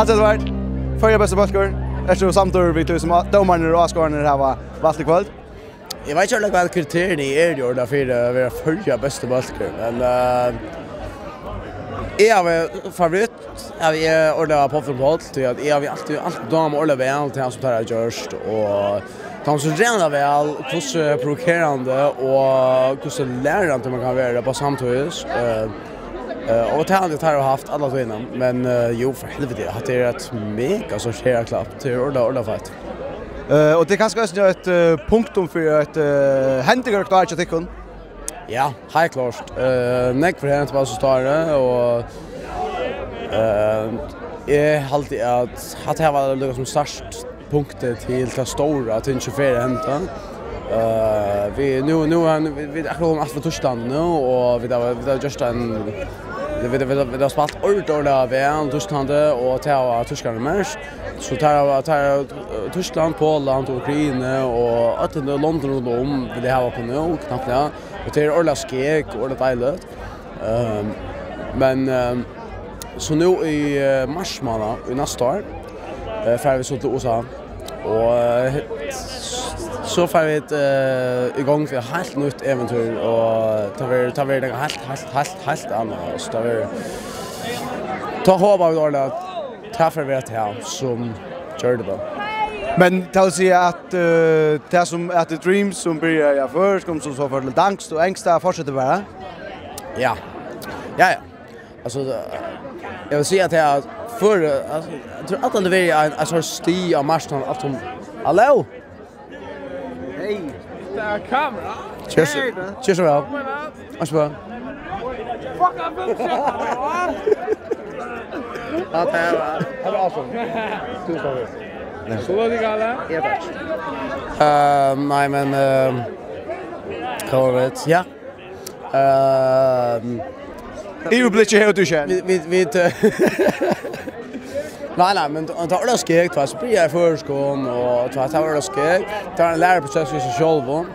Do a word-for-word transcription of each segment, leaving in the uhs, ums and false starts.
Hans Edvard, Føroya besti bólkur. Ert tú samdur við tí sum dómararnir og áskoðararnir hava valt í kvøld? Eg veit ikki ordiliga, hvat kriteriini eru í ordan fyri at vera Føroya besti bólkur, men, eh, eg havi favoritt, havi eg ordiliga Poul Fimp Poul, tí at eg havi altíð, altíð dámað ordiliga væl til hann sum teir hava gjørt, og tað var so ræðuliga væl, hvussu provokerandi og hvussu lærandi man kann vera uppá samtíðis. Eh, eh, og tað hava teir havt alla tíðina. Men, eh, jú, for helviti, hatta er eitt mega sorteraklapp. Tað er ordiliga, ordiliga feitt. Eh, og tað er kanska eisini eitt, eh, punktum fyri eitt, eh, hendingaríkt ár hjá tykkum. Ja, heilt klárt. Eh, nógv er hent, bara so stórt, og, eh, eg haldi at hatta her var líka sum startpunktið til tað stóra, at tingini fer at henda. Eh, vit, nú, nú er, vit, vit eru akkurát komin aftur frá Týsklandi nú, og vit hava, vit hava gjørt ein, vit, vit, vit, vit hava spælt ordiliga, ordiliga væl í Týsklandi, og tað hava týskararnir merkt. So tað er, tað er, eh, Týskland, Poland, Ukraina og øll hini londini rundan um vilja hava okkum nú, knappliga. Og tað er ordiliga skeg og ordiliga deiligt. Ehm, men, ehm, so nú í, eh, marsmánað í næsta ár, eh, fara vit so til U S A. Og, eh, so fara vit, eh, í gongd við heilt nýtt ævintýr, og tað verður, tað verður nakað heilt, heilt, heilt, heilt annað. So tað verður, tá hopa vit ordiliga, at tað fer at vera tað sum gjørdi tað. Men tað vil siga at, eh, tað sum, at The Dreams, sum byrjar á føroyskum, sum so fer til danskt og enskt, tað fortsetur bara? Ja. Ja, ja. Altso, eh, eg vil siga at tað er for, altso, eg trúgvi at tað verður ein, ein sort stig á marknaðin, alt sum, hallo? Hey. Tað er kamera. Cheers. Hey, bro. Cheers, bro. Kom her, da. Vær so god. Fuck, I'm gonna shut up, man. Ja, tað var, tað var awesome. Tusen takk. So, hvat er galt? Ja, takk. Eh, nei, men, eh, hvat var det? Ja. Eh, Yvirblikkið hevur tú ikki enn. Vit, vit, vit, eh, nei, nei, men tað var ordiliga skeg, tað var, so byrjaði eg á føroyskum, og tað var, tað var ordiliga skeg. Tað var ein læruprosess í sær sjálvum.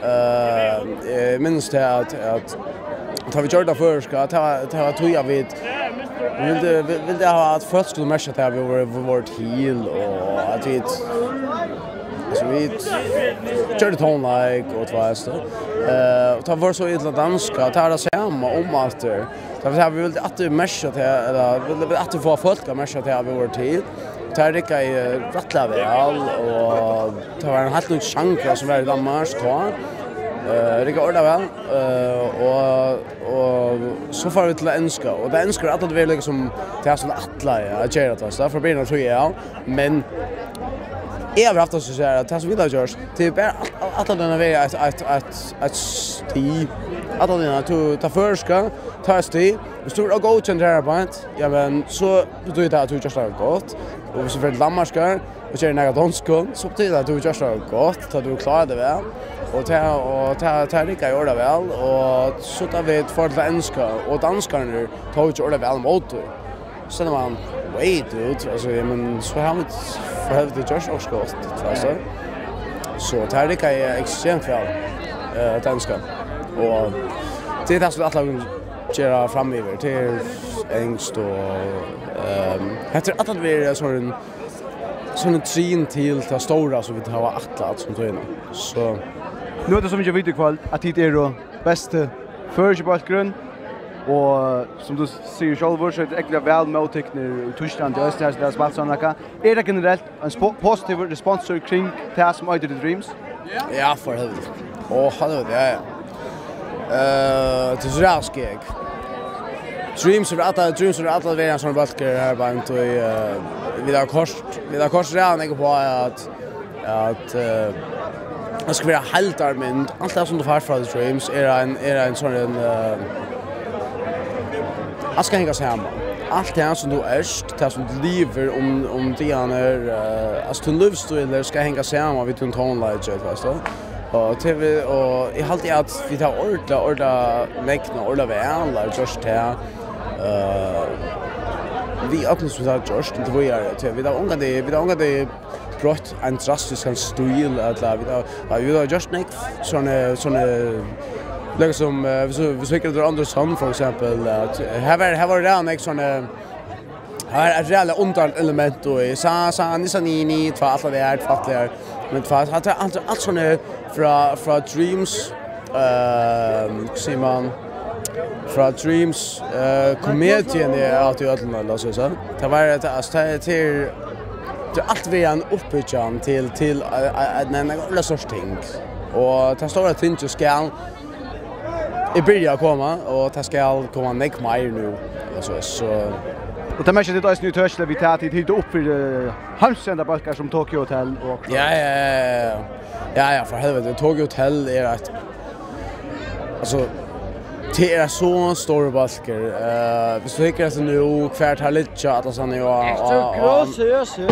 Eh, eg minnist tað at, at tá vit gjørdu tað á føroyskum, tað var, tað var tí at vit, vit vildu, vit vildu hava at fólk skuldu merkja tað at vit vóru, vit vóru til, og at vit, altso, vit gjørdu tónleik og, tú veitst, eh, og tá vóru so illa danska, tað var tað sama um aftur. Tað vil siga, vit vildu aftur merkja tað, ella vit vildu aftur fáa fólk at merkja tað at vit vóru til. Tað riggaði rættiliga væl, og tað var ein heilt nýggj sjangur sum var í Danmark, tá. Eh, riggaði ordiliga væl, eh, og, og so fóru vit til at enska, og tað enska er altíð verið líka sum tað sum ætlaði at gera tað, so frá byrjan av trúði eg, ja. Men eg havi havt tað so, at tað sum vit hava gjørt, tað er bara alt, alt, alt at vera eitt, eitt, eitt, eitt stig. Alt at vera, tú, tað føroyska, tað er stig. Viss tú er góðkendur her, ja, men so betýðir tað at tú gjørt tað gott. Og viss tú fer til Danmarkar og ger nakað á donskum, so betýðir tað at tú gjørt tað gott, tá tú klárar tað væl. Og tað, og tað, tað riggaði ordiliga væl, og so tá vit fóru til enska, og danskararnir tóku ordiliga væl ímóti. So man, wait, dude, altso, ja, men so hava vit for helviti gjørt okkurt gott, altso. So tað riggaði ekstremt væl, eh, danska. Og tað er tað sum vit ætla at gera framyvir, tað er enskt og, ehm, hetta er alt at vera sum ein, sum ein trygd til tað stóra sum vit hava ætlað sum tíðina. So. Nú er tað so mikið at vita í kvøld, at tit eru besti føroyski bólkurin, og sum tú sigur sjálvur, so eru tit ógvuliga væl móttiknir í Týsklandi, eisini har sum tey hava spælt so nakað. Er tað generelt ein spo-, positivur responsur kring tað sum eitur The Dreams? Ja, for helviti. Á, helviti, ja, ja. Eh, tað er so ræðuliga skeg. Dreams of Atla, Dreams of Atla, vit eru ein sonnur bólkur her, bara, og, eh, vit hava koyrt, vit hava koyrt ræðuliga nógv upp á at at, eh, tað skal vera heildarmynd. Alt tað sum tú fært frá The Dreams er ein, er ein sonnur, eh, alt skal hanga saman. Alt tað sum tú ert, tað sum tú livir um, um dagarnar, eh, altso, tín lívsstílur skal hanga saman við tín tónleiki, veitst tú. Og T V, og eg haldi at vit hava ordiliga, ordiliga megnað ordiliga væl, og gjørt tað, eh, við øllum sum vit hava gjørt inntil víðari. Tí vit hava ongantíð, vit hava ongantíð broytt ein drastiskan stíl, ella vit hava, ja, vit hava gjørt nógv sonnur, sonnur, líka sum, eh, viss, viss tú hyggur eftir Andersson, for eksempel, at her var, her var ræðuliga nógv sonnur, Her er et reelt underligt element, og jeg sa, sa, nissa ni, ni, tva, alt det her, alt det her. Men tva, alt, alt, alt sånt her fra, fra Dreams, ehm, hva sier man, fra Dreams, eh, komedien er at i ødlene, la oss si så. Det var, det, altså, det, det er, det er alt ved en oppbygging til, til, eh, eh, en, en, en, en slags ting. Og det står at ting skal, jeg byrjar at komme, og det skal komme nok mer nå. Altså, så. Og tað merkir tit eisini í tøkili við tað, at tit hita upp fyri, eh, heimsenda bólkar sum Tokyo Hotel og Ja, ja, ja, ja. Ja, ja, for helvete. Tokyo Hotel er et, altså, det er så store bólkar. Eh, hvis du hyggur eftir nú, hvar tær liggja, alla sann, og, Ert tú og, og, grósur, Jøssi?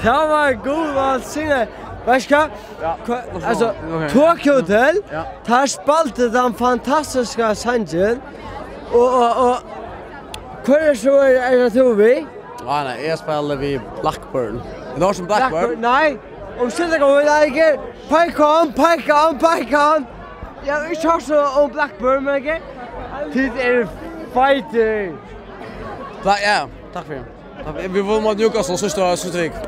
Tað var god, man sigur. Veitst hvat? Ja, Hva, og so, altså, ok, Tokyo ja. Hotel, Ja. Tær spældu tann fantastiska sangin. Og, og, og, hvør er so, er, er tað tú við? Nei, nei, eg spæli við Blackburn. Er tað sum Blackburn? Blackburn, nei. Um stundar koma vit leikir. Pike on, pike on, pike on. Ja, eg tók so um Blackburn, men ikki. Tit eru feitir. Bla-, ja, takk fyri. Takk fyri. Vit vóru móti Newcastle síðstu, síðstu viku.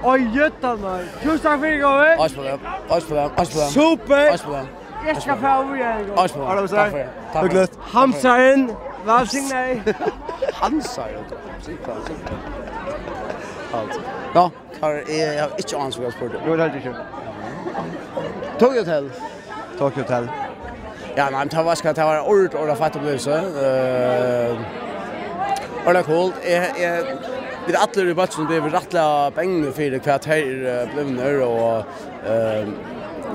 Oj, jøttan, nei. Tusen takk fyri, góði. Takk fyri tað. Takk fyri tað. Takk fyri tað. Super. Takk fyri tað. Eg skal fara við, góði. Takk fyri tað. Takk fyri tað. Takk fyri tað. Hugnaligt. Hamsarin, vælsignaður. Hamsarin. Sikkurt, sikkurt. Alt. Ja, her er, eg havi ikki anelse hvat eg spurdi. Jú, tað er ikki. Tokyo Hotel. Tokyo Hotel. Ja, nei, men tað var, skal, tað var orð, orð av feitt opplevelse. Eh, orð av cool. Eg, eg, vit allir í bólkinum blivu rættiliga bangnir fyri hvat her, eh, blivnir, og, eh,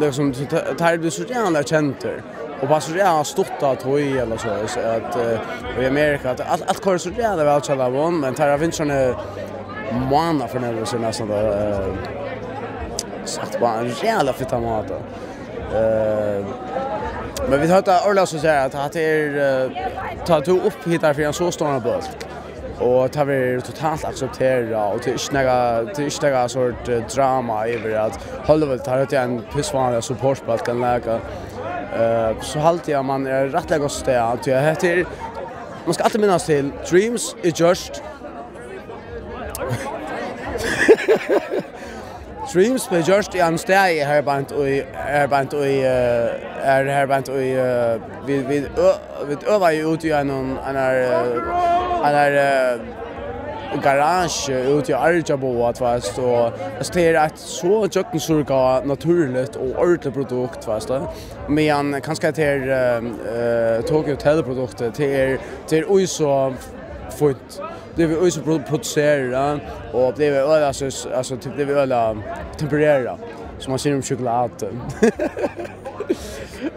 liksom, so ta-, tað er blivið so ræðuliga kendir. Og bara so ræðuliga stutt av tí, ella so, so at, eh, og í Amerika, at alt, alt koyrir so ræðuliga væl hjá teimum, men tað er, finnst sånne månader for nevnir, så nesten, eh, sagt bara en ræðuliga fittan máta. Eh, men vit høvdu orðið so siga at, at tað er, eh, tá tú upphitar fyri ein so stóran bólt, og tað verður totalt aksepterað, og tað er ikki nakað, tað er ikki nakað sort, eh, drama yvir at Hollywood, tað er ein pissvanlig supportbólt, kann laga. Eh, so haldi eg at man er rættiliga gott stað, tí at hetta er, man skal altíð minnast til, Dreams er gjørt Dreams bleiv gjørt í einum staði her beint í, her beint í, eh, her, her beint í, eh, vit, vit ø-, vit øvaðu út í einum, einar, eh, einar, eh, garasju út í Argjaboða, tú veitst, og, altso, tað er eitt so gjøgnumsýrað, natúrligt og ordiligt produkt, tú veitst, meðan kanska tað er, eh, eh, Tokyo Hotel-produktið, tað er, tað er í so fínt. Blivur í so pro-, produserað, ja, og blivur øgiliga, so, altso, tað blivur øgiliga tempererað, sum man sigur um sjokulátu.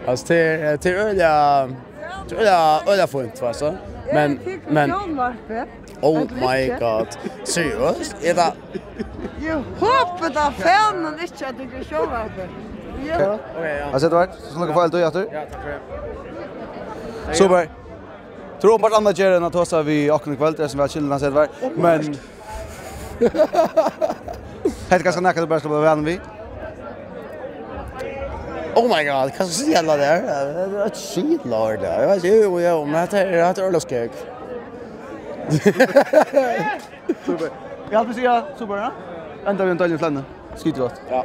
Altso, tað er, tað er øgiliga, tað er øgiliga, øgiliga fínt, altso. Men, men, oh my God. Seriøst? Er tað Eg hopi tað fanin ikki, at tað er sjónvarp. Ja. Ok, ja. Altso, Edvard, so nokk fyri alt, tú, aftur. Ja, takk fyri tað. Super. Tú hevur openbart annað at gera enn at tosa við okkum í kvøld, tað er sum væl skilið, Hans Edvard. Men hetta er kanska nakað, tú bara skal blíva vanur við. Oh my God, hvat skal eg siga, Edvard? Tað er eitt skilorð, tað. Eg veit ikki, jú, jú, men hetta er, hetta er øgiliga skeg. Super. Eg haldi, vit siga super, ja? Enda við ein deilig flenni. Skitgott. Ja.